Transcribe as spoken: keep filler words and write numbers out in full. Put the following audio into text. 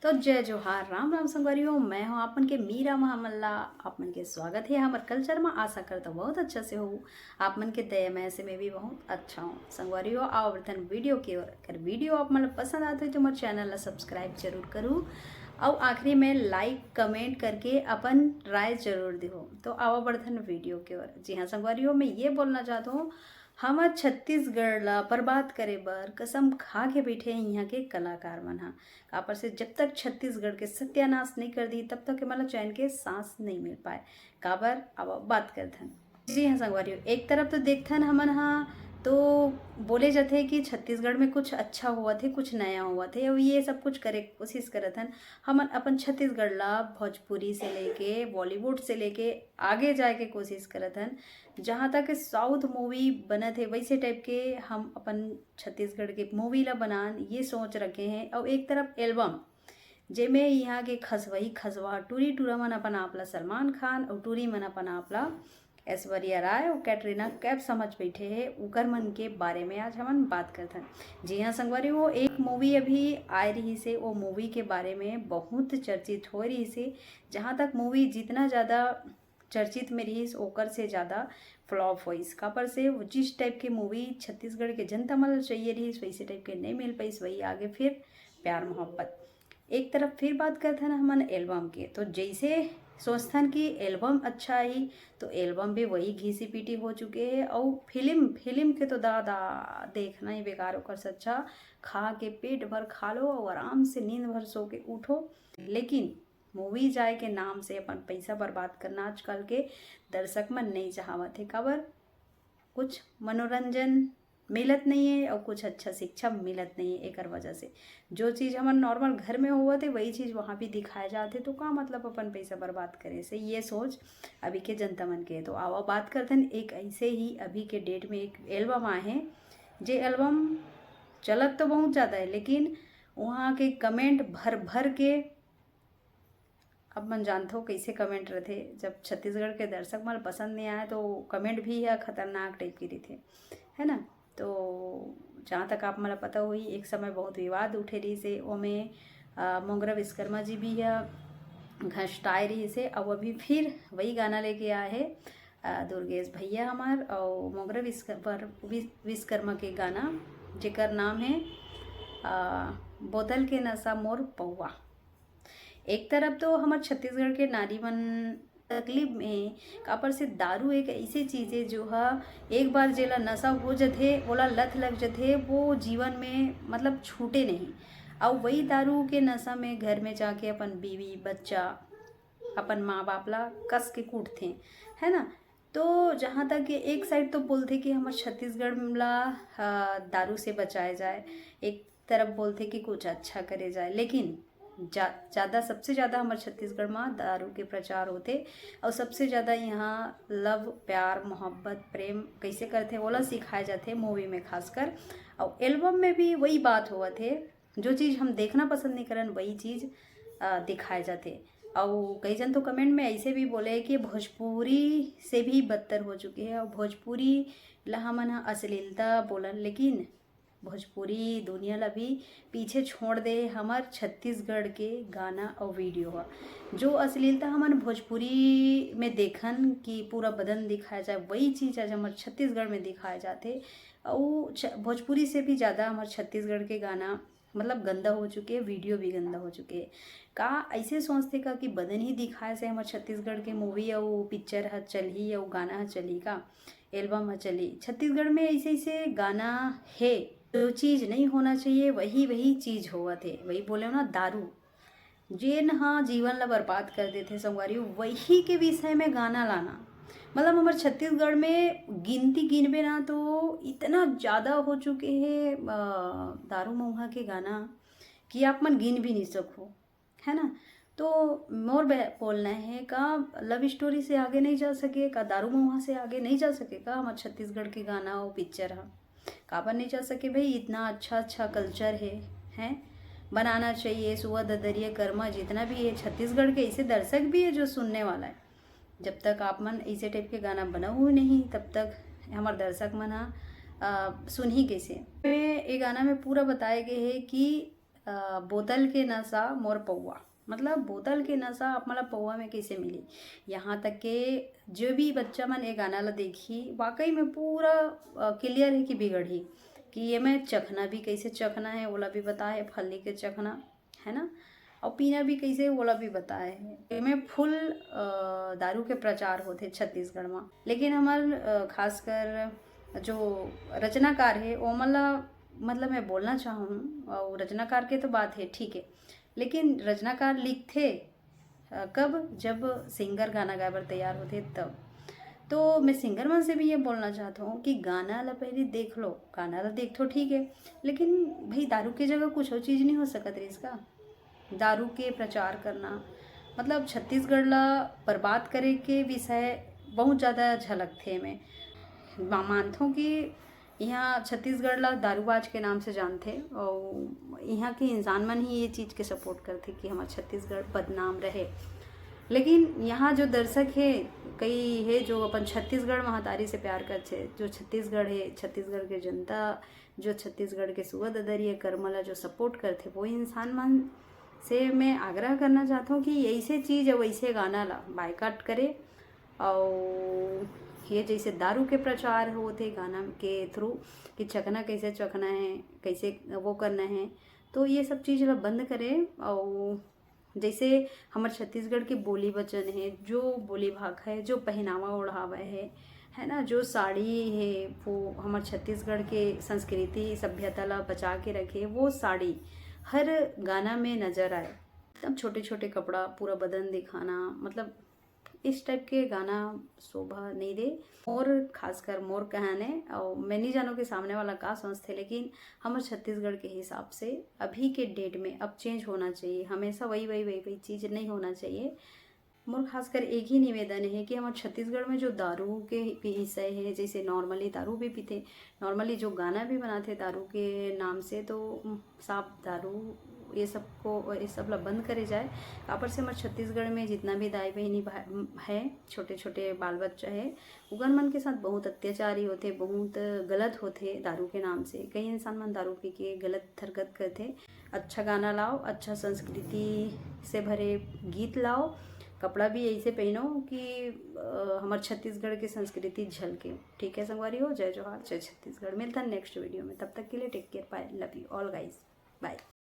तो जय जोहार, राम राम संगवारी हो। मैं हूँ आप मन के मीरा महामल्ला। आप मन के स्वागत है हमर कल्चर में। आशा करता बहुत अच्छा से हो। आप मन के दया में से मैं भी बहुत अच्छा हूँ संगवारी हो। आवा बढ़थन वीडियो के ओर। अगर वीडियो आप मन ला पसंद आत हो तो हमर चैनल ला सब्सक्राइब जरूर करू, और आखिरी में लाइक कमेंट करके अपन राय जरूर दिहो। तो आवा बढ़थन वीडियो के ओर। जी हाँ संगवारी हो, मैं ये बोलना चाहता हूँ, हमर छत्तीसगढ़ ला बर्बाद करे बर कसम खा के बैठे हैं यहाँ के कलाकार मन हा। काबर से जब तक छत्तीसगढ़ के सत्यानाश नहीं कर दी, तब तक हमन ला चैन के सांस नहीं मिल पाए। काबर, अब बात करथन। जी हाँ संगवारी हो, एक तरफ तो देखथन हमन हा तो बोले जाथे कि छत्तीसगढ़ में कुछ अच्छा होवत हे, कुछ नया होवत हे, और ये सब कुछ करे के कोशिश करत हन। हमन अपन छत्तीसगढ़ ला भोजपुरी से लेके, बॉलीवुड से लेके, आगे जाए के कोशिश करत हन। जहाँ तक साउथ मूवी बनत हे, वैसे टाइप के हम अपन छत्तीसगढ़ के मूवी ला बनान, ये सोच रखे हैं। और एक तरफ एल्बम, जेमे यहाँ के खसवही खसवा टूरी टूरा मन अपन आप ला सलमान खान और टूरी मन अपन आप ला ऐश्वर्या राय और कैटरीना कैफ समझ बैठे हे, उकर मन के बारे में आज हमन बात करथन। जी हाँ संगवारी, वो एक मूवी अभी आए रही से, वो मूवी के बारे में बहुत चर्चित हो रही से। जहाँ तक मूवी जितना ज़्यादा चर्चित में रहिस, ओकर से ज़्यादा फ्लॉप होइस। काबर से वो जिस टाइप के मूवी छत्तीसगढ़ के जनता मन ल चाहिए रहिस, वैसे टाइप के नहीं मिल पाइस। वही आगे फिर प्यार मोहब्बत। एक तरफ फिर बात करथन हमन एल्बम के, तो जैसे सोचथन कि एल्बम अच्छा ही, तो एल्बम भी वही घिसी पीटी हो चुके हे। और फिल्म, फिल्म के तो दादा देखना ही बेकार, ओकर से अच्छा खा के पेट भर खा लो और आराम से नींद भर सो के उठो। लेकिन मूवी जाए के नाम से अपन पैसा बर्बाद करना आजकल के दर्शक मन नहीं चाहवत हे। काबर? कुछ मनोरंजन मिलत नहीं है और कुछ अच्छा शिक्षा मिलत नहीं है। एकर वजह से जो चीज़ हमर नॉर्मल घर में होवत है, वही चीज़ वहाँ भी दिखाए जात है, तो का मतलब अपन पैसा बर्बाद करे से, ये सोच अभी के जनता मन के। तो आवा बात करथन एक ऐसे ही अभी के डेट में एक एल्बम आए हैं, जे एल्बम चलत तो बहुत ज़्यादा है, लेकिन वहाँ के कमेंट भर भर के, अब मन जानथो कैसे कमेंट रथे। जब छत्तीसगढ़ के दर्शक मन पसंद नहीं आए तो कमेंट भी यह खतरनाक टाइप की रथे, है ना? तो जहाँ तक आप मन ला पता होही, एक समय बहुत विवाद उठे रहिस हे, ओमे अ, मोंगरा विश्वकर्मा जी भी यह घसटाए रहिस हे। अब अभी फिर वही गाना लेके आए हे अ, दुर्गेश भैया हमार और मोंगरा विश्वकर-, विश्व-, विश्वकर्मा के गाना, जेकर नाम है अ, बोतल के नशा मोर पौवा। एक तरफ तो हमर छत्तीसगढ़ के नारी मन तकलीफ में हे, काबर से दारू एक ऐसे चीज है जो ह एक बार जेला नशा हो जथे, ओला लत लग जथे, वो जीवन में मतलब छूटे नहीं। अउ वही दारू के नशा में घर में जाके अपन बीवी, बच्चा, अपन माँ बाप ला कस के कूटथे, है ना? तो जहाँ तक ये एक साइड तो बोलथे कि हमर छत्तीसगढ़ ला अ, दारू से बचाए जाए, एक तरफ बोलथे कि कुछ अच्छा करे जाए, लेकिन जा-, ज़्यादा, सबसे ज़्यादा हमर छत्तीसगढ़ म दारू के प्रचार होथे। और सबसे ज़्यादा यहाँ लव, प्यार, मोहब्बत, प्रेम कैसे करथे, ओला सिखाए जाथे मूवी में खासकर। और एल्बम में भी वही बात होवत हे, जो चीज़ हम देखना पसंद नहीं करन, वही चीज़ अ, दिखाए जाथे। और कई जन तो कमेंट में ऐसे भी बोले कि भोजपुरी से भी बदतर हो चुके हैं और भोजपुरी ला हमन ह अश्लीलता बोलन, लेकिन भोजपुरी दुनिया ला भी पीछे छोड़ दे हमर छत्तीसगढ़ के गाना और वीडियो ह। जो अश्लीलता हमन भोजपुरी में देखन कि पूरा बदन दिखाया जाए, वही चीज़ आज हमर छत्तीसगढ़ में दिखाया जाथे। और छ-, भोजपुरी से भी ज़्यादा हमर छत्तीसगढ़ के गाना मतलब गंदा हो चुके हे, वीडियो भी गंदा हो चुके हे। का ऐसे सोचथे का कि बदन ही दिखाए से हमर छत्तीसगढ़ के मूवी अउ पिक्चर ह चलही अउ गाना ह चलही का, एल्बम ह चलही? छत्तीसगढ़ में ऐसे ऐसे गाना हे, जो चीज़ नहीं होना चाहिए, वही वही चीज़ होवत हे। वही बोले ना, दारू जेन ह जीवन ला बर्बाद कर देथे संगवारी, वही के विषय में गाना लाना। मतलब हमर छत्तीसगढ़ में गिनती गिनबे ना तो इतना ज़्यादा हो चुके हे अ, दारू मऊहा के गाना कि आप मन गिन भी नहीं सको, है ना? तो मोर बे-, बोलना है का लव स्टोरी से आगे नहीं जा सके का, दारू मऊहा से आगे नहीं जा सके का हमर छत्तीसगढ़ के गाना और पिक्चर ह? काबर नहीं जा सके भाई? इतना अच्छा अच्छा कल्चर है, हैं? बनाना चाहिए। सुआ ददरिया कर्मा जितना भी है छत्तीसगढ़ के, ऐसे दर्शक भी है जो सुनने वाला है। जब तक आप मन ऐसे टाइप के गाना बनाओ ही नहीं, तब तक हमारे दर्शक मन ह, अ, सुनही कैसे? ये गाना में पूरा बताए गए है कि बोतल के नशा मोर पौआ, मतलब बोतल के नशा आप मन ला पौआ में कैसे मिली। यहाँ तक के जो भी बच्चा मन ये गाना ला देखी, वाकई में पूरा क्लियर है कि बिगड़ही। कि ये में चखना भी कैसे चखना है, ओला भी बताए, फल्ली के चखना है ना, और पीना भी कैसे, ओला भी बताए है। ये में फुल दारू के प्रचार होते छत्तीसगढ़ में। लेकिन हमार खासकर जो रचनाकार है, ओमन ला मतलब मैं बोलना चाहूँ, और रचनाकार के तो बात है, ठीक है, लेकिन रचनाकार लिखथे कब, जब सिंगर गाना गाए बर तैयार होते तब। तो मैं सिंगर मन से भी ये बोलना चाहता हूँ कि गाना ला पहले देख लो, गाना ला देख तो ठीक है, लेकिन भाई दारू की जगह कुछ और चीज़ नहीं हो सकत रही इसका। दारू के प्रचार करना, मतलब छत्तीसगढ़ ला बर्बाद करे के विषय बहुत ज़्यादा झलकथे में। मानथों कि यहाँ छत्तीसगढ़ ला दारूबाज के नाम से जानथे और यहाँ के इंसान मन ही ये चीज़ के सपोर्ट करथे कि हमार छत्तीसगढ़ बदनाम रहे। लेकिन यहाँ जो दर्शक है, कई है जो अपन छत्तीसगढ़ महतारी से प्यार करथे, जो छत्तीसगढ़ है, छत्तीसगढ़ के जनता जो छत्तीसगढ़ के सुअद अदरिया कर्म ला जो सपोर्ट करथे, वो इंसान मन से मैं आग्रह करना चाहता हूँ कि ऐसे चीज़ या वैसे गाना ला बायकाट करे। और ये जैसे दारू के प्रचार होते गाना के थ्रू कि चखना कैसे चखना है, कैसे वो करना है, तो ये सब चीज़ ला बंद करें। और जैसे हमर छत्तीसगढ़ के बोली वचन है, जो बोली भाखा है, जो पहनावा ओढ़ावा है, है ना, जो साड़ी है, वो हमर छत्तीसगढ़ के संस्कृति सभ्यता ला बचा के रखे, वो साड़ी हर गाना में नजर आए। एकदम छोटे छोटे कपड़ा, पूरा बदन दिखाना, मतलब इस टाइप के गाना शोभा नहीं दे। और खासकर मोर कहने, और मैं नहीं जानूँ कि सामने वाला का सोचते, लेकिन हमर छत्तीसगढ़ के हिसाब से अभी के डेट में अब चेंज होना चाहिए। हमेशा वही वही वही वही चीज़ नहीं होना चाहिए। मोर खासकर एक ही निवेदन है कि हमर छत्तीसगढ़ में जो दारू के विषय है, जैसे नॉर्मली दारू भी पीते, नॉर्मली जो गाना भी बनाते दारू के नाम से, तो साफ दारू ये सब को, ये सब ला बंद करे जाए। काबर से हमर छत्तीसगढ़ में जितना भी दाई बहिनी है, छोटे छोटे बाल बच्चा है, उगन मन के साथ बहुत अत्याचारी होते, बहुत गलत होते दारू के नाम से। कई इंसान मन दारू पी के गलत हरकत करते। अच्छा गाना लाओ, अच्छा संस्कृति से भरे गीत लाओ, कपड़ा भी ऐसे पहनो कि हमर छत्तीसगढ़ के संस्कृति झलके। ठीक है संगवारी हो, जय जोहार, जय छत्तीसगढ़। मिलता नेक्स्ट वीडियो में, तब तक के लिए take care, bye, love you all guys, bye.